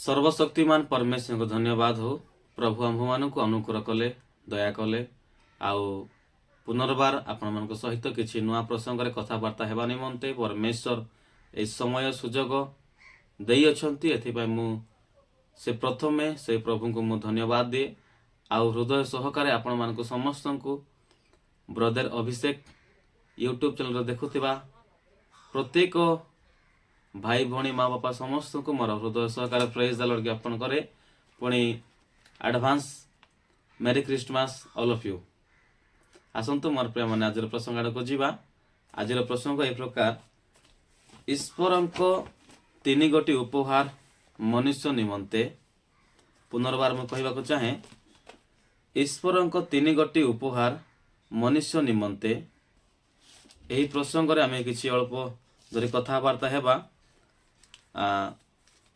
ସର୍ବଶକ୍ତିମାନ ପରମେଶ୍ୱରଙ୍କ ଧନ୍ୟବାଦ ହଉ। ପ୍ରଭୁ ଆମ୍ଭମାନଙ୍କୁ ଅନୁଗ୍ରହ କଲେ, ଦୟା କଲେ ଆଉ ପୁନର୍ବାର ଆପଣମାନଙ୍କ ସହିତ କିଛି ନୂଆ ପ୍ରସଙ୍ଗରେ କଥାବାର୍ତ୍ତା ହେବା ନିମନ୍ତେ ପରମେଶ୍ୱର ଏହି ସମୟ ସୁଯୋଗ ଦେଇଅଛନ୍ତି। ଏଥିପାଇଁ ମୁଁ ସେ ପ୍ରଥମେ ସେ ପ୍ରଭୁଙ୍କୁ ମୁଁ ଧନ୍ୟବାଦ ଦିଏ ଆଉ ହୃଦୟ ସହକାରେ ଆପଣମାନଙ୍କୁ ସମସ୍ତଙ୍କୁ, ବ୍ରଦର ଅଭିଷେକ ୟୁଟ୍ୟୁବ୍ ଚ୍ୟାନେଲରେ ଦେଖୁଥିବା ପ୍ରତ୍ୟେକ ଭାଇ, ଭଉଣୀ, ମା ବାପା ସମସ୍ତଙ୍କୁ ମୋର ହୃଦୟ ସହକାରେ ପ୍ରେଜ୍ ଦ ଲର୍ଡ ଜ୍ଞାପନ କରେ। ପୁଣି advance Merry Christmas, all of you. ଆସନ୍ତୁ ମୋର ପ୍ରିୟମାନେ, ଆଜିର ପ୍ରସଙ୍ଗ ଆଡ଼କୁ ଯିବା। ଆଜିର ପ୍ରସଙ୍ଗ ଏ ପ୍ରକାର: ଈଶ୍ୱରଙ୍କ ତିନି ଗୋଟି ଉପହାର ମନୁଷ୍ୟ ନିମନ୍ତେ। ପୁନର୍ବାର ମୁଁ କହିବାକୁ ଚାହେଁ, ଈଶ୍ୱରଙ୍କ ତିନି ଗୋଟି ଉପହାର ମନୁଷ୍ୟ ନିମନ୍ତେ। ଏହି ପ୍ରସଙ୍ଗରେ ଆମେ କିଛି ଅଳ୍ପ ଧରି କଥାବାର୍ତ୍ତା ହେବା।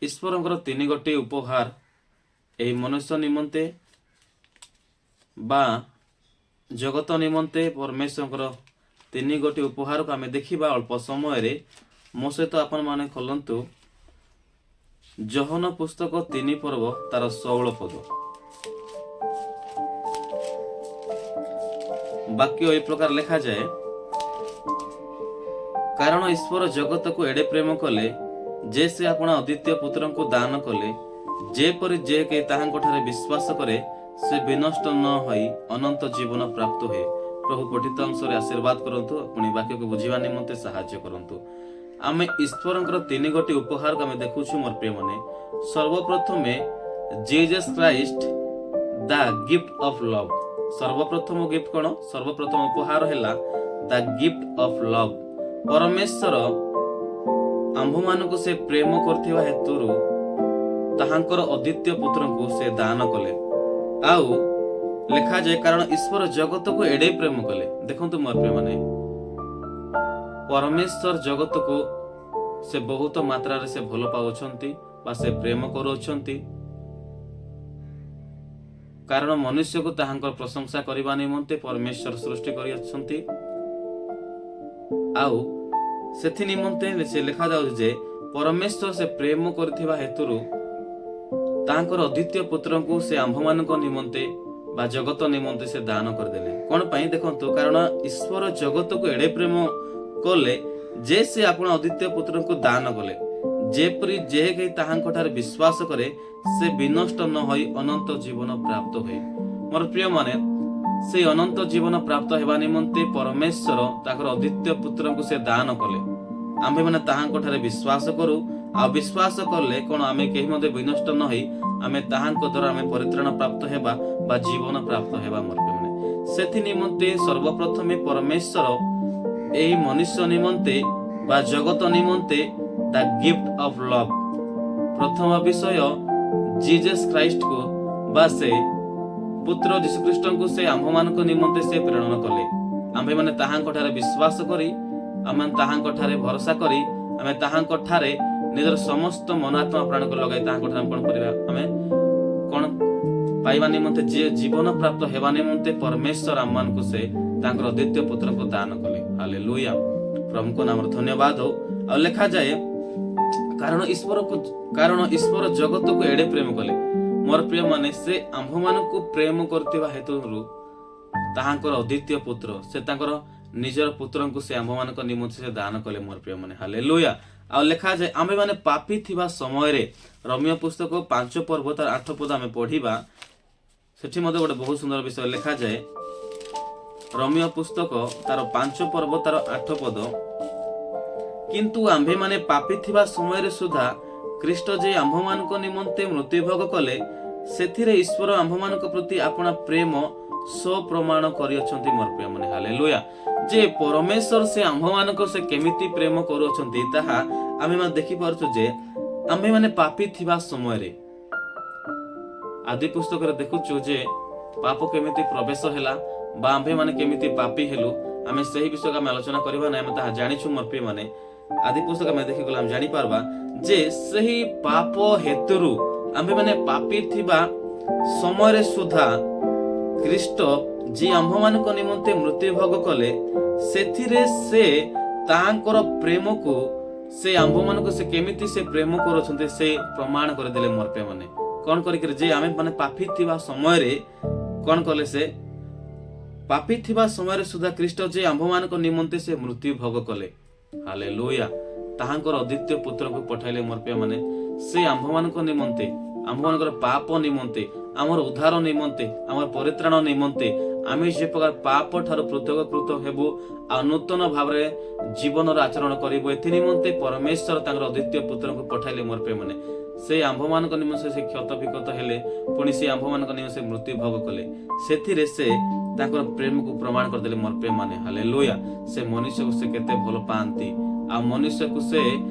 ଈଶ୍ୱରଙ୍କର ତିନି ଗୋଟି ଉପହାର ଏହି ମନୁଷ୍ୟ ନିମନ୍ତେ ବା ଜଗତ ନିମନ୍ତେ, ପରମେଶ୍ୱରଙ୍କର ତିନି ଗୋଟି ଉପହାରକୁ ଆମେ ଦେଖିବା ଅଳ୍ପ ସମୟରେ। ମୋ ସହିତ ଆପଣମାନେ ଖୋଲନ୍ତୁ ଯୋହନ ପୁସ୍ତକ 3 ପର୍ବ ତାର 16 ପଦ। ବାକ୍ୟ ଏହି ପ୍ରକାର ଲେଖାଯାଏ, କାରଣ ଈଶ୍ୱର ଜଗତକୁ ଏଡ଼େ ପ୍ରେମ କଲେ ଯେ ସେ ଆପଣା ଅଦ୍ୱିତୀୟ ପୁତ୍ରଙ୍କୁ ଦାନ କଲେ, ଯେପରି ଯେ କେହି ତାହାଙ୍କଠାରେ ବିଶ୍ୱାସ କରେ, ସେ ବିନଷ୍ଟ ନ ହୋଇ ଅନନ୍ତ ଜୀବନ ପ୍ରାପ୍ତ ହୁଏ। ପ୍ରଭୁ ପଠିତ ଅଂଶରେ ଆଶୀର୍ବାଦ କରନ୍ତୁ, ପୁଣି ବାକ୍ୟକୁ ବୁଝିବା ନିମନ୍ତେ ସାହାଯ୍ୟ କରନ୍ତୁ। ଆମେ ଈଶ୍ୱରଙ୍କର ତିନି ଗୋଟି ଉପହାରକୁ ଆମେ ଦେଖୁଛୁ ମୋର ପ୍ରିୟମାନେ। ସର୍ବପ୍ରଥମେ Jesus Christ, the gift of love. ସର୍ବପ୍ରଥମ ଗିଫ୍ଟ କ'ଣ? ସର୍ବପ୍ରଥମ ଉପହାର ହେଲା ଦ ଗିଫ୍ଟ ଅଫ୍ ଲଭ୍। ପରମେଶ୍ୱର ଆମ୍ଭମାନଙ୍କୁ ସେ ପ୍ରେମ କରୁଥିବା ହେତୁରୁ ତାହାଙ୍କର ଅଦ୍ୱିତୀୟ ପୁତ୍ରଙ୍କୁ ସେ ଦାନ କଲେ। ଆଉ ଲେଖାଯାଏ, କାରଣ ଈଶ୍ୱର ଜଗତକୁ ଏଡ଼େ ପ୍ରେମ କଲେ। ଦେଖନ୍ତୁ ମୋର ପ୍ରିୟମାନେ, ପରମେଶ୍ୱର ଜଗତକୁ ସେ ବହୁତ ମାତ୍ରାରେ ସେ ଭଲ ପାଉଛନ୍ତି ବା ସେ ପ୍ରେମ କରୁଅଛନ୍ତି। କାରଣ ମନୁଷ୍ୟକୁ ତାହାଙ୍କର ପ୍ରଶଂସା କରିବା ନିମନ୍ତେ ପରମେଶ୍ୱର ସୃଷ୍ଟି କରିଅଛନ୍ତି। ଆଉ ସେଥି ନିମନ୍ତେ ସେ ଲେଖାଯାଉଛି ଯେ ପରମେଶ୍ୱର ସେ ପ୍ରେମ କରିଥିବା ହେତୁରୁ ତାହାଙ୍କର ଅଦ୍ୱିତୀୟ ପୁତ୍ରଙ୍କୁ ସେ ଆମ୍ଭମାନଙ୍କ ନିମନ୍ତେ ବା ଜଗତ ନିମନ୍ତେ ସେ ଦାନ କରିଦେଲେ। କଣ ପାଇଁ? ଦେଖନ୍ତୁ, କାରଣ ଈଶ୍ୱର ଜଗତକୁ ଏଡ଼େ ପ୍ରେମ କଲେ ଯେ ସେ ଆପଣା ଅଦ୍ୱିତୀୟ ପୁତ୍ରଙ୍କୁ ଦାନ କଲେ, ଯେପରି ଯେ କେହି ତାହାଙ୍କ ଠାରେ ବିଶ୍ୱାସ କରେ, ସେ ବିନଷ୍ଟ ନ ହୋଇ ଅନନ୍ତ ଜୀବନ ପ୍ରାପ୍ତ ହୁଏ। ମୋର ପ୍ରିୟମାନେ, ସେଇ ଅନନ୍ତ ଜୀବନ ପ୍ରାପ୍ତ ହେବା ନିମନ୍ତେ ପରମେଶ୍ୱର ତାଙ୍କର ଅଦ୍ୱିତୀୟ ପୁତ୍ରଙ୍କୁ ସେ ଦାନ କଲେ। ଆମ୍ଭେମାନେ ତାହାଙ୍କ ଠାରେ ବିଶ୍ୱାସ କରୁ ଆଉ ବିଶ୍ୱାସ କଲେ କଣ, ଆମେ କେହି ମଧ୍ୟ ବିନଷ୍ଟ ନ ହୋଇ ଆମେ ତାହାଙ୍କ ଦ୍ୱାରା ଆମେ ପରିତ୍ରାଣ ପ୍ରାପ୍ତ ହେବା ବା ଜୀବନ ପ୍ରାପ୍ତ ହେବା। ମୋର ପ୍ରିୟମାନେ, ସେଥି ନିମନ୍ତେ ସର୍ବପ୍ରଥମେ ପରମେଶ୍ୱର ଏହି ମନୁଷ୍ୟ ନିମନ୍ତେ ବା ଜଗତ ନିମନ୍ତେ ଦ ଗିଫ୍ଟ ଅଫ ଲଭ୍, ପ୍ରଥମ ବିଷୟ ଜିଜସ୍ ଖ୍ରାଇଷ୍ଟକୁ ବା ସେ ପୁତ୍ର ଯୀଶୁଖ୍ରୀଷ୍ଟଙ୍କୁ ସେ ଆମ୍ଭମାନଙ୍କ ନିମନ୍ତେ ସେ ପ୍ରେରଣ କଲେ। ଆମ୍ଭେମାନେ ତାହାଙ୍କ ଠାରେ ବିଶ୍ୱାସ କରି, ଆମେ ତାହାଙ୍କ ଠାରେ ଭରସା କରି, ଆମେ ତାହାଙ୍କ ଠାରେ ନିଜର ସମସ୍ତ ମନ, ଆତ୍ମା, ପ୍ରାଣକୁ ଲଗାଇ ତାହାଙ୍କ ଠାରେ ଆମେ କଣ କରିବା? ଆମେ କଣ ପାଇବା ନିମନ୍ତେ? ଯିଏ ଜୀବନ ପ୍ରାପ୍ତ ହେବା ନିମନ୍ତେ ପରମେଶ୍ୱର ଆମମାନଙ୍କୁ ସେ ତାଙ୍କର ଦ୍ୱିତୀୟ ପୁତ୍ରଙ୍କୁ ଦାନ କଲେ। ହାଲେଲୁୟା! ପ୍ରଭୁଙ୍କ ନାମରେ ଧନ୍ୟବାଦ ହଉ। ଆଉ ଲେଖାଯାଏ, କାରଣ ଈଶ୍ୱର ଜଗତକୁ ଏଡ଼େ ପ୍ରେମ କଲେ। ମୋର ପ୍ରିୟ ମାନେ, ସେ ଆମ୍ଭମାନଙ୍କୁ ପ୍ରେମ କରୁଥିବା ହେତୁରୁ ତାହାଙ୍କର ଅଦ୍ୱିତୀୟ ପୁତ୍ର, ସେ ତାଙ୍କର ନିଜର ପୁତ୍ରଙ୍କୁ ସେ ଆମ୍ଭମାନଙ୍କ ନିମନ୍ତେ ସେ ଦାନ କଲେ। ମୋର ପ୍ରିୟ ମାନେ, ହାଲେଲୁୟା! ଆଉ ଲେଖାଯାଏ, ଆମ୍ଭେମାନେ ପାପୀ ଥିବା ସମୟରେ, ରୋମୀୟ ପୁସ୍ତକ 5 ପର୍ବ ତାର 8 ପଦ ଆମେ ପଢିବା। ସେଠି ମଧ୍ୟ ଗୋଟେ ବହୁତ ସୁନ୍ଦର ବିଷୟ ଲେଖାଯାଏ। ରୋମୀୟ ପୁସ୍ତକ ତାର 5 ପର୍ବ ତାର 8 ପଦ। କିନ୍ତୁ ଆମ୍ଭେମାନେ ପାପୀ ଥିବା ସମୟରେ ସୁଦ୍ଧା ଖ୍ରୀଷ୍ଟ ଯେ ଆମ୍ଭମାନଙ୍କ ନିମନ୍ତେ ମୃତ୍ୟୁଭୋଗ କଲେ, ସେଥିରେ ଈଶ୍ୱର ଆମ୍ଭମାନଙ୍କ ପ୍ରତି ଆପଣା ପ୍ରେମ ସ୍ୱପ୍ରମାଣ କରିଅଛନ୍ତି। ମୋର ପ୍ରିୟମାନେ, ହାଲେଲୁୟା! ଯେ ପରମେଶ୍ୱର ସେ ଆମ୍ଭମାନଙ୍କୁ ସେ କେମିତି ପ୍ରେମ କରୁଅଛନ୍ତି, ତାହା ଆମେମାନେ ଦେଖିପାରୁଛୁ ଯେ ଆମ୍ଭେମାନେ ପାପୀ ଥିବା ସମୟରେ, ଆଦି ପୁସ୍ତକରେ ଦେଖୁଛୁ ଯେ ପାପ କେମିତି ପ୍ରବେଶ ହେଲା ବା ଆମ୍ଭେମାନେ କେମିତି ପାପୀ ହେଲୁ। ଆମେ ସେହି ବିଷୟକୁ ଆମେ ଆଲୋଚନା କରିବା ନାହିଁ, ଆମେ ତାହା ଜାଣିଛୁ। ମୋର ପ୍ରିୟମାନେ, ଆଦି ପୁସ୍ତକ ଆମେ ଦେଖିଗଲେ ଆମେ ଜାଣିପାରବା ଯେ ସେହି ପାପ ହେତୁରୁ ଆମ୍ଭେମାନେ ପାପୀ ଥିବା ସମୟରେ ସୁଦ୍ଧା ଖ୍ରୀଷ୍ଟ ଯିଏ ଆମ୍ଭମାନଙ୍କ ନିମନ୍ତେ ମୃତ୍ୟୁଭୋଗ କଲେ, ସେଥିରେ ସେ ତାହାଙ୍କର ପ୍ରେମକୁ ସେ ଆମ୍ଭମାନଙ୍କୁ ସେ କେମିତି ସେ ପ୍ରେମ କରୁଛନ୍ତି, ସେ ପ୍ରମାଣ କରିଦେଲେ ମୋର ପ୍ରିୟମାନେ। କଣ କରିକିରି ଯେ ଆମେ ମାନେ ପାପୀ ଥିବା ସମୟରେ କଣ କଲେ? ସେ ପାପୀ ଥିବା ସମୟରେ ସୁଦ୍ଧା ଖ୍ରୀଷ୍ଟ ଯେ ଆମ୍ଭମାନଙ୍କ ନିମନ୍ତେ ସେ ମୃତ୍ୟୁ ଭୋଗ କଲେ। ହାଲେ ଲୋୟା। ତାହାଙ୍କର ଅଦ୍ୱିତୀୟ ପୁତ୍ରଙ୍କୁ ପଠାଇଲେ ମୋର ପ୍ରିୟମାନେ। ସେ ଆମ୍ଭମାନଙ୍କ ନିମନ୍ତେ, ଆମ୍ଭମାନଙ୍କର ପାପ ନିମନ୍ତେ, ଆମର ଉଦ୍ଧାର ନିମନ୍ତେ, ଆମର ପରିତ୍ରାଣ ନିମନ୍ତେ, ଆମେ ଯେ ପ୍ରକାର ପାପ ଠାରୁ ପୃଥକୃତ ହେବୁ ଆଉ ନୂତନ ଭାବରେ ଜୀବନର ଆଚରଣ କରିବୁ, ଏଥି ନିମନ୍ତେ ପରମେଶ୍ୱର ତାଙ୍କର ଅଦ୍ୱିତୀୟ ପୁତ୍ରଙ୍କୁ ପଠାଇଲେ ମୋର ପ୍ରିୟମାନେ। ସେ ଆମ୍ଭମାନଙ୍କ ନିମନ୍ତେ ସେ କ୍ଷତ ବିକ୍ଷତ ହେଲେ, ପୁଣି ସେ ଆମ୍ଭମାନଙ୍କ ନିମନ୍ତେ ସେ ମୃତ୍ୟୁ ଭୋଗ କଲେ। ସେଥିରେ ସେ ତାଙ୍କର ପ୍ରେମକୁ ପ୍ରମାଣ କରିଦେଲେ ମୋର ପ୍ରିୟମାନେ। ହାଲେ ଲୋୟା। ସେ ମନୁଷ୍ୟକୁ ସେ କେତେ ଭଲ ପାଆନ୍ତି ଆଉ ମନୁଷ୍ୟକୁ ସେ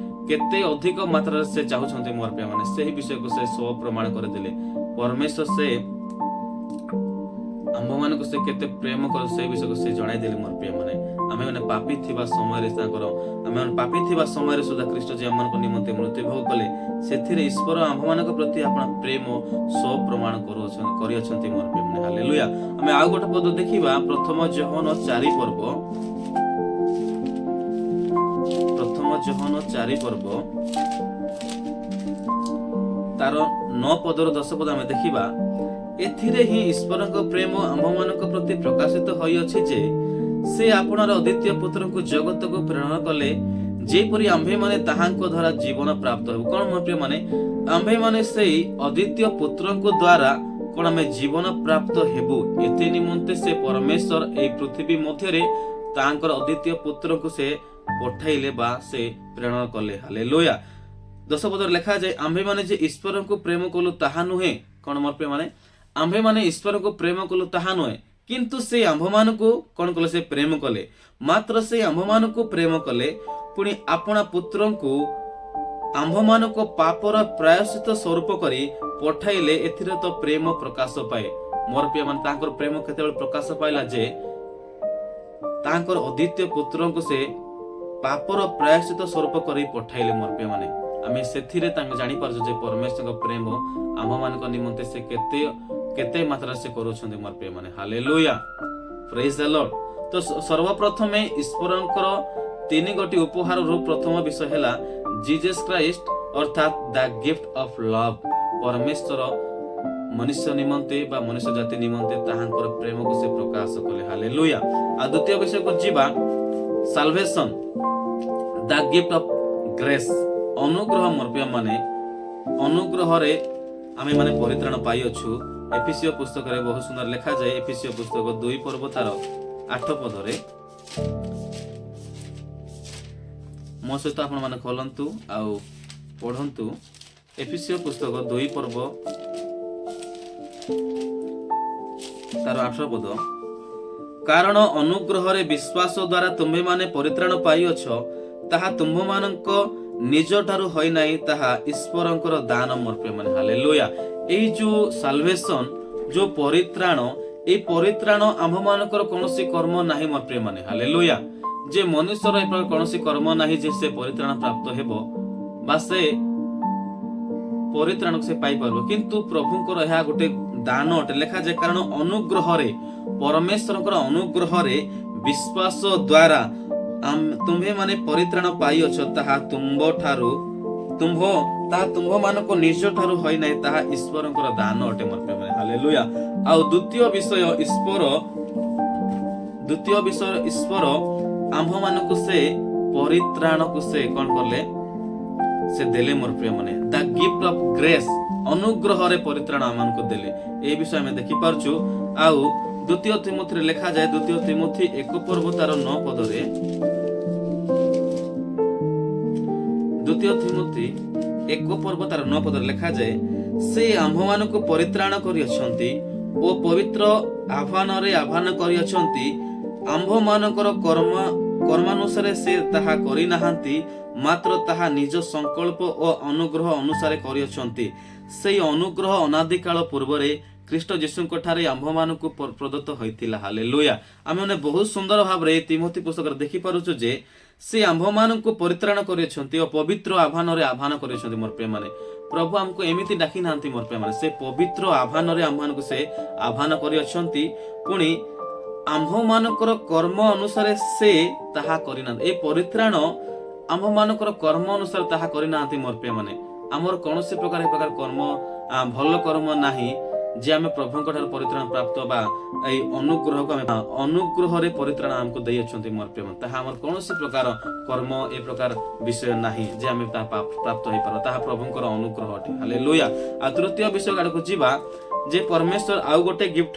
କେତେ ଅଧିକ ମାତ୍ରାରେ ସେ ଚାହୁଁଛନ୍ତି ମୋର ପ୍ରିୟମାନେ, ସେହି ବିଷୟକୁ ସେ ସ୍ୱ ପ୍ରମାଣ କରିଦେଲେ। ପରମେଶ୍ୱର ସେ ଆମ୍ଭମାନଙ୍କୁ ସେ କେତେ ପ୍ରେମ କର, ସେ ବିଷୟକୁ ସେ ଜଣାଇଦେଲେ ମୋର ପ୍ରିୟମାନେ। ଆମେମାନେ ପାପୀ ଥିବା ସମୟରେ ତାଙ୍କର ଆମେମାନେ ପାପୀ ଥିବା ସମୟରେ ସୁଦ୍ଧା ଖ୍ରୀଷ୍ଟ ଯେ ଆମମାନଙ୍କ ନିମନ୍ତେ ମୃତ୍ୟୁ ଭୋଗ କଲେ, ସେଥିରେ ଈଶ୍ୱର ଆମ୍ଭମାନଙ୍କ ପ୍ରତି ଆପଣା ପ୍ରେମ ସ୍ୱପ୍ରମାଣ କରିଅଛନ୍ତି ମୋର ପ୍ରିୟମାନେ। ହାଲେଲୁୟା। ଆମେ ଆଉ ଗୋଟେ ପଦ ଦେଖିବା, ପ୍ରଥମ ଯୋହନ 4 ପର୍ବ। ପ୍ରଥମ ଯୋହନ 4 ପର୍ବ ତାର 9 ପଦରୁ 10 ପଦ ଆମେ ଦେଖିବା। ଏଥିରେ ହିଁ ଈଶ୍ୱରଙ୍କ ପ୍ରେମ ଆମ୍ଭମାନଙ୍କ ପ୍ରତି ପ୍ରକାଶିତ ହୋଇଅଛି ଯେ ସେ ଆପଣାର ଅଦ୍ୱିତୀୟ ପୁତ୍ରଙ୍କୁ ଜଗତକୁ ପ୍ରେରଣ କଲେ, ଯେପରି ଆମ୍ଭେମାନେ ତାହାଙ୍କ ଦ୍ୱାରା ଜୀବନ ପ୍ରାପ୍ତ ହେବୁ। କଣ ମୋ ପ୍ରିୟମାନେ? ଆମ୍ଭେମାନେ ସେଇ ଅଦ୍ୱିତୀୟ ପୁତ୍ରଙ୍କ ଦ୍ୱାରା କଣ ଆମେ ଜୀବନ ପ୍ରାପ୍ତ ହେବୁ, ଏଥି ନିମନ୍ତେ ସେ ପରମେଶ୍ୱର ଏହି ପୃଥିବୀ ମଧ୍ୟରେ ତାହାଙ୍କର ଅଦ୍ୱିତୀୟ ପୁତ୍ରଙ୍କୁ ସେ ପଠାଇଲେ ବା ସେ ପ୍ରେରଣ କଲେ। ହାଲେ ଲୋୟା। 10 ପଦରେ ଲେଖାଯାଏ, ଆମ୍ଭେମାନେ ଯେ ଈଶ୍ୱରଙ୍କୁ ପ୍ରେମ କଲୁ ତାହା ନୁହେଁ। କଣ ମୋର ପ୍ରିୟମାନେ? ଆମ୍ଭେମାନେ ଈଶ୍ୱରଙ୍କୁ ପ୍ରେମ କଲୁ ତାହା ନୁହେଁ, କିନ୍ତୁ ସେ ଆମ୍ଭମାନଙ୍କୁ କଣ କଲେ? ସେ ପ୍ରେମ କଲେ। ମାତ୍ର ସେ ଆମ୍ଭମାନଙ୍କୁ ପ୍ରେମ କଲେ, ପୁଣି ଆପଣା ପୁତ୍ରଙ୍କୁ ଆମ୍ଭମାନଙ୍କ ପାପର ପ୍ରାୟଶ୍ଚିତ ସ୍ୱରୂପ କରି ପଠାଇଲେ। ଏଥିରେ ତ ପ୍ରେମ ପ୍ରକାଶ ପାଏ ମୋର ପ୍ରିୟମାନେ। ତାଙ୍କର ପ୍ରେମ କେତେବେଳେ ପ୍ରକାଶ ପାଇଲା ଯେ ତାଙ୍କର ଅଦ୍ୱିତୀୟ ପୁତ୍ରଙ୍କୁ ସେ ପାପର ପ୍ରାୟଶ୍ଚିତ ସ୍ୱରୂପ କରି ପଠାଇଲେ ମୋର ପ୍ରିୟମାନେ। ଆମେ ସେଥିରେ ତାଙ୍କୁ ଜାଣିପାରୁଛୁ ଯେ ପରମେଶ୍ୱରଙ୍କ ପ୍ରେମ ଆମ୍ଭମାନଙ୍କ ନିମନ୍ତେ ସେ କେତେ କେତେ ମାତ୍ରାରେ ସେ କରୁଛନ୍ତି ମୋର ପ୍ରିୟମାନେ। ହାଲେଲୁୟା, ପ୍ରେଜ ଦ ଲର୍ଡ। ତ ସର୍ବପ୍ରଥମେ ଈଶ୍ୱରଙ୍କର ତିନି ଗୋଟି ଉପହାରରୁ ପ୍ରଥମ ବିଷୟ ହେଲା ଜିଜସ୍ ଖ୍ରାଇଷ୍ଟ, ଅର୍ଥାତ୍ ଦ ଗିଫ୍ଟ ଅଫ ଲଭ୍। ପରମେଶ୍ୱର ମନୁଷ୍ୟ ନିମନ୍ତେ ବା ମନୁଷ୍ୟ ଜାତି ନିମନ୍ତେ ତାହାଙ୍କର ପ୍ରେମକୁ ସେ ପ୍ରକାଶ କଲେ। ହାଲେଲୁୟା। ଆଉ ଦ୍ୱିତୀୟ ବିଷୟକୁ ଯିବା, salvation, the gift of grace, ଅନୁଗ୍ରହ। ମୋର ପ୍ରିୟମାନେ, ଅନୁଗ୍ରହରେ ଆମେ ମାନେ ପରିତ୍ରାଣ ପାଇଅଛୁ। ଏଫିସୀୟ ପୁସ୍ତକରେ ବହୁତ ସୁନ୍ଦର ଲେଖାଯାଏ। ଏଫିସୀୟ ପୁସ୍ତକ 2 ପର୍ବ ତାର 8 ପଦରେ ମୋ ସହିତ ଆପଣମାନେ ଖୋଲନ୍ତୁ ଆଉ ପଢନ୍ତୁ। ଏଫିସୀୟ ପୁସ୍ତକ 2 ପର୍ବ ତାର 8 ପଦ। କାରଣ ଅନୁଗ୍ରହରେ ବିଶ୍ୱାସ ଦ୍ୱାରା ତୁମ୍ଭେମାନେ ପରିତ୍ରାଣ ପାଇଅଛ, ତାହା ତୁମ୍ଭମାନଙ୍କ ନିଜଠାରୁ ହୋଇନାହିଁ, ତାହା ଈଶ୍ୱରଙ୍କର ଦାନ। ମୋର ପ୍ରିୟମାନେ, ହାଲେଲୁୟା। ଏଇ ଯୋଉ ସାଲଭେସନ, ଯୋଉ ପରିତ୍ରାଣ, ଏଇ ପରିତ୍ରାଣ ଆମ୍ଭମାନଙ୍କର କୌଣସି କର୍ମ ନାହିଁ ମୋର ପ୍ରିୟମାନେ। ହାଲେଲୁୟା। ଯେ ମନୁଷ୍ୟର ଏ ପ୍ରକାର କୌଣସି କର୍ମ ନାହିଁ ଯେ ସେ ପରିତ୍ରାଣ ପ୍ରାପ୍ତ ହେବ ବା ସେ ପରିତ୍ରାଣକୁ ସେ ପାଇପାରିବ, କିନ୍ତୁ ପ୍ରଭୁଙ୍କର ଏହା ଗୋଟେ ଦାନ ଅଟେ। ଲେଖାଯାଏ, କାରଣ ଅନୁଗ୍ରହରେ, ପରମେଶ୍ୱରଙ୍କର ଅନୁଗ୍ରହରେ ବିଶ୍ୱାସ ଦ୍ୱାରା ତୁମ୍ଭେମାନେ ପରିତ୍ରାଣ ପାଇଅଛ, ତାହା ତୁମ୍ଭମାନଙ୍କ ନିଜ ଠାରୁ ହୋଇନାହିଁ, ତାହା ଈଶ୍ୱରଙ୍କର ଦାନ ଅଟେ ମୋର ପ୍ରିୟମାନେ। ହାଲେଲୁୟା। ଆଉ ଦ୍ୱିତୀୟ ବିଷୟ ଈଶ୍ୱର ଆମ୍ଭମାନଙ୍କୁ ସେ ପରିତ୍ରାଣକୁ ସେ କଣ କଲେ? ସେ ଦେଲେ ମୋର ପ୍ରିୟମାନେ, ଦ ଗିଫ୍ଟ ଅଫ ଗ୍ରେସ୍। ଅନୁଗ୍ରହରେ ପରିତ୍ରାଣ ଆମମାନଙ୍କୁ ଦେଲେ, ଏଇ ବିଷୟ ଆମେ ଦେଖିପାରୁଛୁ। ଆଉ ଦ୍ୱିତୀୟ ତିମୋଥିରେ ଲେଖାଯାଏ, ଦ୍ୱିତୀୟ ତିମୋଥି 1 ପର୍ବ ତାର 9 ପଦରେ, ଦ୍ୱିତୀୟ ତିମୋଥି 1 ପର୍ବ ତାର 9 ପଦରେ ଲେଖାଯାଏ, ସେ ଆମ୍ଭମାନଙ୍କୁ ପରିତ୍ରାଣ କରିଅଛନ୍ତି ଓ ପବିତ୍ର ଆହ୍ୱାନରେ ଆହ୍ୱାନ କରିଅଛନ୍ତି। ଆମ୍ଭମାନଙ୍କର କର୍ମାନୁସାରେ ସେ ତାହା କରିନାହାନ୍ତି, ମାତ୍ର ତାହା ନିଜ ସଂକଳ୍ପ ଓ ଅନୁଗ୍ରହ ଅନୁସାରେ କରିଅଛନ୍ତି। ସେଇ ଅନୁଗ୍ରହ ଅନାଦିକାଳ ପୂର୍ବରେ ଖ୍ରୀଷ୍ଟ ଯୀଶୁଙ୍କ ଠାରେ ଆମ୍ଭମାନଙ୍କୁ ପ୍ରଦତ୍ତ ହୋଇଥିଲା। ହାଲେଲୁୟା। ଆମେ ବହୁତ ସୁନ୍ଦର ଭାବରେ ଏହି ତିମୋଥି ପୁସ୍ତକରେ ଦେଖିପାରୁଛୁ ଯେ ସେ ଆମ୍ଭମାନଙ୍କୁ ପରିତ୍ରାଣ କରିଅଛନ୍ତି ଓ ପବିତ୍ର ଆହ୍ୱାନରେ ଆହ୍ୱାନ କରିଅଛନ୍ତି। ମୋର ପ୍ରିୟମାନେ, ପ୍ରଭୁ ଆମକୁ ଏମିତି ଡାକି ନାହାନ୍ତି ମୋର ପ୍ରିୟମାନେ, ସେ ପବିତ୍ର ଆହ୍ୱାନରେ ଆମ୍ଭମାନଙ୍କୁ ସେ ଆହ୍ୱାନ କରିଅଛନ୍ତି। ପୁଣି ଆମ୍ଭମାନଙ୍କର କର୍ମ ଅନୁସାରେ ସେ ତାହା କରିନାହାନ୍ତି। ଏ ପରିତ୍ରାଣ ଆମ୍ଭମାନଙ୍କର କର୍ମ ଅନୁସାରେ ତାହା କରିନାହାନ୍ତି। ମୋର ପ୍ରିୟମାନେ, ଆମର କୌଣସି ପ୍ରକାର ଏ ପ୍ରକାର କର୍ମ, ଭଲ କର୍ମ ନାହିଁ ଯେ ଆମେ ପ୍ରଭୁଙ୍କ ଠାରୁ ପରିତ୍ରାଣ ପ୍ରାପ୍ତ ବା ଏଇ ଅନୁଗ୍ରହକୁ ଆମେ ଅନୁଗ୍ରହରେ ପରିତ୍ରାଣ ଆମକୁ ଦେଇଅଛନ୍ତି। ମୋର ପ୍ରିୟମାନେ, ତାହା ଆମର କୌଣସି ପ୍ରକାର କର୍ମ ଏ ପ୍ରକାର ବିଷୟ ନାହିଁ ଯେ ଆମେ ତାହା ପ୍ରାପ୍ତ ହେଇପାରିବା। ତାହା ପ୍ରଭୁଙ୍କର ଅନୁଗ୍ରହ ଅଟେ। ହାଲେଲୁୟା। ଆଉ ତୃତୀୟ ବିଷୟ ଆଡ଼କୁ ଯିବା ଯେ ପରମେଶ୍ୱର ଆଉ ଗୋଟେ ଗିଫ୍ଟ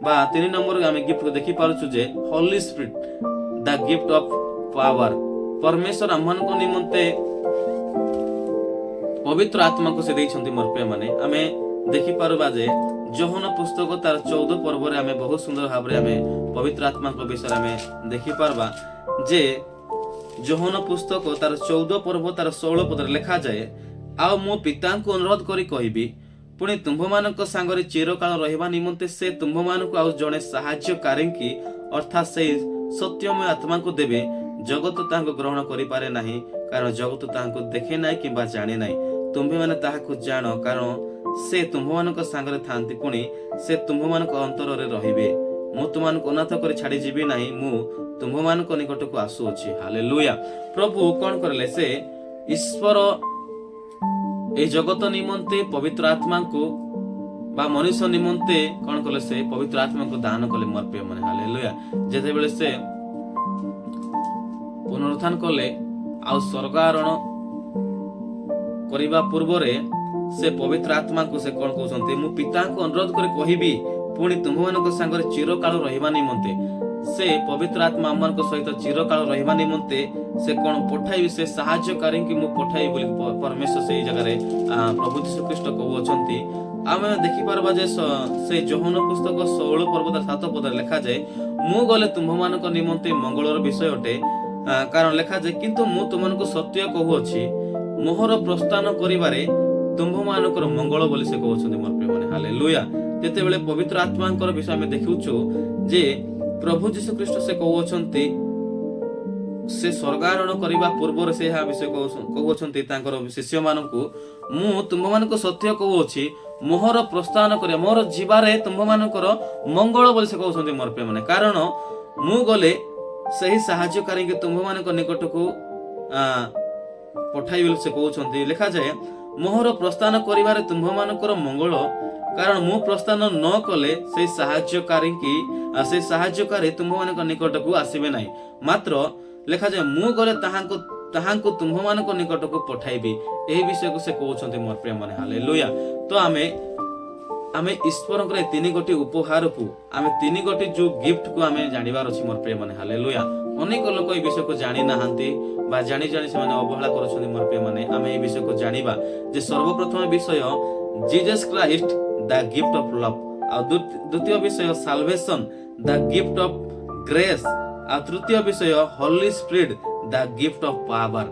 ବା 3 ନମ୍ବର ଆମେ ଗିଫ୍ଟ ଦେଖିପାରୁଛୁ ଯେ Holy Spirit, the gift of power। ପରମେଶ୍ୱର ଆମମାନଙ୍କ ନିମନ୍ତେ ପବିତ୍ର ଆତ୍ମାକୁ ସେ ଦେଇଛନ୍ତି। ମୋର ପ୍ରିୟମାନେ, ଆମେ ଦେଖିପାରୁବା ଯେ ଯୋହନ ପୁସ୍ତକ ତାର 14 ପର୍ବରେ ଆମେ ବହୁତ ସୁନ୍ଦର ଭାବରେ ଆମେ ପବିତ୍ର ଆତ୍ମାଙ୍କ ବିଷୟରେ ଆମେ ଦେଖିପାରବା ଯେ ଯୋହନ ପୁସ୍ତକ ତାର 14 ପର୍ବ ତାର 16 ପଦରେ ଲେଖାଯାଏ, "ଆଉ ମୁଁ ପିତାଙ୍କୁ ଅନୁରୋଧ କରି କହିବି, ପୁଣି ତୁମ୍ଭମାନଙ୍କ ସାଙ୍ଗରେ ଚିରକାଳ ରହିବା ନିମନ୍ତେ ସେ ତୁମ୍ଭମାନଙ୍କୁ ଆଉ ଜଣେ ସାହାଯ୍ୟକାରୀଙ୍କି, ଅର୍ଥାତ୍ ସେଇ ସତ୍ୟମୟ ଆତ୍ମାଙ୍କୁ ଦେବେ। ଜଗତ ତାହାଙ୍କୁ ଗ୍ରହଣ କରିପାରେ ନାହିଁ, କାରଣ ଜଗତ ତାହାଙ୍କୁ ଦେଖେ ନାହିଁ କିମ୍ବା ଜାଣେ ନାହିଁ। ତୁମ୍ଭେମାନେ ତାହାକୁ ଜାଣ, କାରଣ ସେ ତୁମ୍ଭମାନଙ୍କ ସାଙ୍ଗରେ ଥାନ୍ତି, ପୁଣି ସେ ତୁମ୍ଭମାନଙ୍କ ଅନ୍ତରରେ ରହିବେ। ମୁଁ ତୁମମାନଙ୍କୁ ଅନାଥ କରି ଛାଡ଼ିଯିବି ନାହିଁ। ମୁଁ ତୁମ୍ଭମାନଙ୍କ ନିକଟକୁ ଆସୁଅଛି।" ହାଲେଲୁୟା। ପ୍ରଭୁ କଣ କରିଲେ? ସେ ଈଶ୍ୱର ଏଇ ଜଗତ ନିମନ୍ତେ ପବିତ୍ର ଆତ୍ମାଙ୍କୁ ବା ମନୁଷ୍ୟ ନିମନ୍ତେ କଣ କଲେ? ସେ ପବିତ୍ର ଆତ୍ମାଙ୍କୁ ଦାନ କଲେ ମୋର ପ୍ରିୟମାନେ। ହାଲେଲୁୟା। ଯେତେବେଳେ ସେ ପୁନରୁତ୍ଥାନ କଲେ ଆଉ ସ୍ୱର୍ଗାରୋହଣ କରିବା ପୂର୍ବରେ ସେ ପବିତ୍ର ଆତ୍ମାଙ୍କୁ ସେ କଣ କହୁଛନ୍ତି? ମୁଁ ପିତାଙ୍କୁ ଅନୁରୋଧ କରି କହିବି, ପୁଣି ତୁମ୍ଭମାନଙ୍କ ସାଙ୍ଗରେ ଚିରକାଳ ରହିବା ନିମନ୍ତେ। ସେ ପବିତ୍ର ଆତ୍ମା ଆମମାନଙ୍କ ସହିତ ଚିରକାଳ ରହିବା ନିମନ୍ତେ ସେ କଣ ପଠାଇବି, ସେ ସାହାଯ୍ୟକାରୀଙ୍କୁ ମୁଁ ପଠାଇବି ବୋଲି ପରମେଶ୍ୱର ସେଇ ଜାଗାରେ ପ୍ରଭୁ ଯୀଶୁ ଖ୍ରୀଷ୍ଟ କହୁଅଛନ୍ତି। ଆମେ ଦେଖିପାରବା ଯେ ସେ ଯୋହନ ପୁସ୍ତକ 16 ପର୍ବ ତାର 7 ପଦରେ ଲେଖାଯାଏ, "ମୁଁ ଗଲେ ତୁମ୍ଭମାନଙ୍କ ନିମନ୍ତେ ମଙ୍ଗଳର ବିଷୟ ଅଟେ।" କାରଣ ଲେଖାଯାଏ, "କିନ୍ତୁ ମୁଁ ତୁମମାନଙ୍କୁ ସତ୍ୟ କହୁଅଛି, ମୋହର ପ୍ରସ୍ଥାନ କରିବାରେ ତୁମ୍ଭମାନଙ୍କର ମଙ୍ଗଳ" ବୋଲି ସେ କହୁଛନ୍ତି ମୋର ପ୍ରିୟମାନେ। ହାଲେଲୁୟା। ଯେତେବେଳେ ପବିତ୍ର ଆତ୍ମାଙ୍କର ବିଷୟ ଆମେ ଦେଖୁଛୁ ଯେ ପ୍ରଭୁ ଯୀଶୁ ଖ୍ରୀଷ୍ଟ ସେ କହୁଅଛନ୍ତି, ସେ ସ୍ୱର୍ଗାରୋହଣ କରିବା ପୂର୍ବରୁ ସେ ଏହା ବିଷୟ କହୁଅଛନ୍ତି ତାଙ୍କର ଶିଷ୍ୟମାନଙ୍କୁ, "ମୁଁ ତୁମ୍ଭମାନଙ୍କୁ ସତ୍ୟ କହୁଅଛି, ମୋହର ପ୍ରସ୍ଥାନ କରିବା, ମୋର ଯିବାରେ ତୁମ୍ଭମାନଙ୍କର ମଙ୍ଗଳ" ବୋଲି ସେ କହୁଛନ୍ତି ମୋର ପ୍ରିୟମାନେ। କାରଣ ମୁଁ ଗଲେ ସେହି ସାହାଯ୍ୟକାରୀଙ୍କୁ ତୁମ୍ଭମାନଙ୍କ ନିକଟକୁ ପଠାଇବି ବୋଲି ସେ କହୁଛନ୍ତି। ଲେଖାଯାଏ, "ମୋହର ପ୍ରସ୍ଥାନ କରିବାରେ ତୁମ୍ଭମାନଙ୍କର ମଙ୍ଗଳ, କାରଣ ମୁଁ ପ୍ରସ୍ଥାନ ନ କଲେ ସେଇ ସାହାଯ୍ୟକାରୀଙ୍କି ସେଇ ସାହାଯ୍ୟକାରୀ ତୁମ୍ଭମାନଙ୍କ ନିକଟକୁ ଆସିବେ ନାହିଁ। ମାତ୍ର ଲେଖାଯାଏ, ମୁଁ ଗଲେ ତାହାଙ୍କୁ ତାହାଙ୍କୁ ତୁମ୍ଭମାନଙ୍କ ନିକଟକୁ ପଠାଇବି।" ଏହି ବିଷୟକୁ ସେ କହୁଛନ୍ତି ମୋର ପ୍ରିୟମାନେ। ହାଲେଲୁୟା। ତ ଆମେ ଆମେ ଈଶ୍ୱରଙ୍କର ଏ ତିନି ଗୋଟି ଉପହାରକୁ, ଆମେ ତିନି ଗୋଟି ଯୋଉ ଗିଫ୍ଟକୁ ଆମେ ଜାଣିବାର ଅଛି ମୋର ପ୍ରିୟମାନେ। ହାଲେଲୁୟା। ଅନେକ ଲୋକ ଏ ବିଷୟକୁ ଜାଣି ନାହାନ୍ତି ବା ଜାଣି ଜାଣି ସେମାନେ ଅବହେଳା କରୁଛନ୍ତି। ମୋର ପ୍ରିୟମାନେ, ଆମେ ଏ ବିଷୟକୁ ଜାଣିବା ଯେ ସର୍ବପ୍ରଥମ ବିଷୟ Jesus Christ, the gift of love, ଆଉ ଦ୍ୱିତୀୟ ବିଷୟ salvation, the gift of grace, ଆଉ ତୃତୀୟ ବିଷୟ Holy Spirit, the gift of power।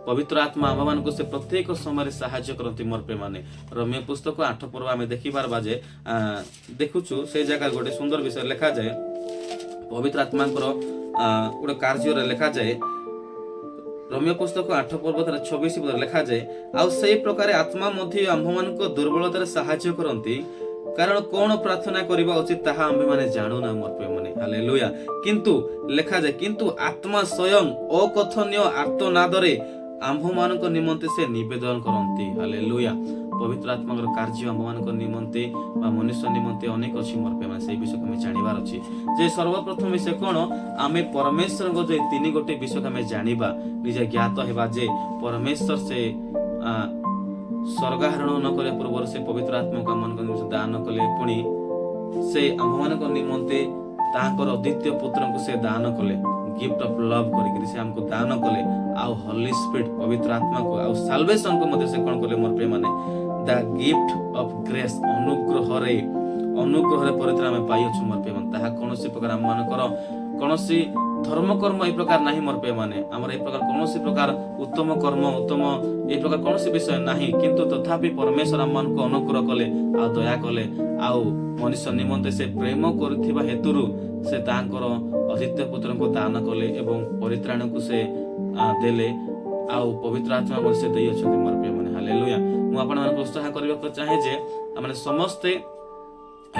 ପବିତ୍ର ଆତ୍ମା ଆମ୍ଭମାନଙ୍କୁ ସେ ପ୍ରତ୍ୟେକ ସମୟରେ ସାହାଯ୍ୟ କରନ୍ତି ମୋର ପ୍ରିୟମାନେ। ରୋମୀୟ ପୁସ୍ତକ 8 ପର୍ବ ଆମେ ଦେଖିପାରବା ଯେ ଦେଖୁଛୁ ସେଇ ଜାଗାରେ ଗୋଟେ ସୁନ୍ଦର ବିଷୟ ଲେଖାଯାଏ। ପବିତ୍ର ଆତ୍ମାଙ୍କର ଗୋଟେ କାର୍ଯ୍ୟରେ ଲେଖାଯାଏ, ରୋମୀୟ ପୁସ୍ତକ 8 ପର୍ବ ତାର 26 ପଦରେ ଲେଖାଯାଏ, "ଆଉ ସେଇ ପ୍ରକାରେ ଆତ୍ମା ମଧ୍ୟ ଆମ୍ଭମାନଙ୍କ ଦୁର୍ବଳତାରେ ସାହାଯ୍ୟ କରନ୍ତି, କାରଣ କଣ ପ୍ରାର୍ଥନା କରିବା ଉଚିତ ତାହା ଆମ୍ଭେମାନେ ଜାଣୁନା।" ମୋର ପ୍ରିୟମାନେ, ହାଲେଲୁୟା। କିନ୍ତୁ ଲେଖାଯାଏ, "କିନ୍ତୁ ଆତ୍ମା ସ୍ୱୟଂ ଅକଥନୀୟ ଆର୍ତ୍ତନାଦରେ ଆମ୍ଭମାନଙ୍କ ନିମନ୍ତେ ସେ ନିବେଦନ କରନ୍ତି।" ହାଲେଲୁୟା। ପବିତ୍ର ଆତ୍ମାଙ୍କର କାର୍ଯ୍ୟ ଆମ୍ଭମାନଙ୍କ ନିମନ୍ତେ ବା ମନୁଷ୍ୟ ନିମନ୍ତେ ଅନେକ ଅଛି ମୋର ପ୍ରିୟମାନେ। ସେଇ ବିଷୟକୁ ଆମେ ଜାଣିବାର ଅଛି ଯେ ସର୍ବପ୍ରଥମ ବିଷୟ କଣ? ଆମେ ପରମେଶ୍ୱରଙ୍କ ଯୋଉ ତିନି ଗୋଟି ବିଷୟକୁ ଆମେ ଜାଣିବା, ନିଜେ ଜ୍ଞାତ ହେବା ଯେ ପରମେଶ୍ୱର ସେ ସ୍ୱର୍ଗାରୋହଣ ନ କରିବା ପୂର୍ବରୁ ସେ ପବିତ୍ର ଆତ୍ମାକୁ ଆମମାନଙ୍କ ନିମନ୍ତେ ଦାନ କଲେ। ପୁଣି ସେ ଆମ୍ଭମାନଙ୍କ ନିମନ୍ତେ ତାଙ୍କର ଅଦ୍ୱିତୀୟ ପୁତ୍ରଙ୍କୁ ସେ ଦାନ କଲେ, ଗିଫ୍ଟ ଅଫ ଲଭ୍ କରିକିରି ସେ ଆମକୁ ଦାନ କଲେ। ଆଉ ହୋଲି ସ୍ପିରିଟ, ପବିତ୍ର ଆତ୍ମାକୁ ଆଉ ସାଲଭେସନକୁ ମଧ୍ୟ ସେ କଣ କଲେ ମୋର ପ୍ରିୟମାନେ? ଦ ଗିଫ୍ଟ ଅଫ ଗ୍ରେସ୍। ଅନୁଗ୍ରହରେ ଅନୁଗ୍ରହରେ ପରିତ୍ରାଣ ଆମେ ପାଇଅଛୁ ମୋର ପ୍ରିୟମାନେ। ତାହା କୌଣସି ପ୍ରକାର ଆମମାନଙ୍କର କୌଣସି ଧର୍ମ କର୍ମ ଏଇ ପ୍ରକାର ନାହିଁ ମୋର ପ୍ରିୟମାନେ। ଆମର ଏଇ ପ୍ରକାର କୌଣସି ପ୍ରକାର ଉତ୍ତମ କର୍ମ, ଉତ୍ତମ ଏଇ ପ୍ରକାର କୌଣସି ବିଷୟ ନାହିଁ। କିନ୍ତୁ ତଥାପି ପରମେଶ୍ୱର ଆମମାନଙ୍କୁ ଅନୁଗ୍ରହ କଲେ ଆଉ ଦୟା କଲେ, ଆଉ ମନୁଷ୍ୟ ନିମନ୍ତେ ସେ ପ୍ରେମ କରୁଥିବା ହେତୁରୁ ସେ ତାଙ୍କର ଅଦ୍ୱିତୀୟ ପୁତ୍ରଙ୍କୁ ଦାନ କଲେ ଏବଂ ପରିତ୍ରାଣକୁ ସେ ଦେଲେ ଆଉ ପବିତ୍ର ଆତ୍ମା ମଧ୍ୟ ସେ ଦେଇଅଛନ୍ତି ମୋର ପ୍ରିୟମାନେ। ହାଲେଲୁୟା। ମୁଁ ଆପଣମାନଙ୍କୁ ଉତ୍ସାହ କରିବାକୁ ଚାହେଁ ଯେ ଆମେ ସମସ୍ତେ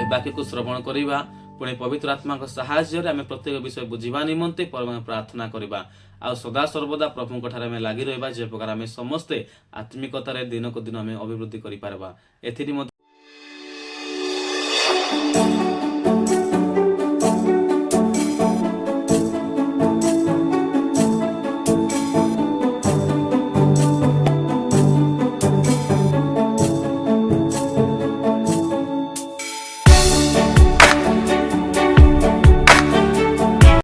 ଏ ବାକ୍ୟକୁ ଶ୍ରବଣ କରିବା। ପୁଣି ପବିତ୍ର ଆତ୍ମାଙ୍କ ସାହାଯ୍ୟରେ ଆମେ ପ୍ରତ୍ୟେକ ବିଷୟ ବୁଝିବା ନିମନ୍ତେ ପରମ ପ୍ରାର୍ଥନା କରିବା ଆଉ ସଦା ସର୍ବଦା ପ୍ରଭୁଙ୍କ ଠାରେ ଆମେ ଲାଗି ରହିବା, ଯେ ପ୍ରକାର ଆମେ ସମସ୍ତେ ଆତ୍ମିକତାରେ ଦିନକୁ ଦିନ ଆମେ ଅଭିବୃଦ୍ଧି କରିପାରିବା। ଏଥି ନିମନ୍ତେ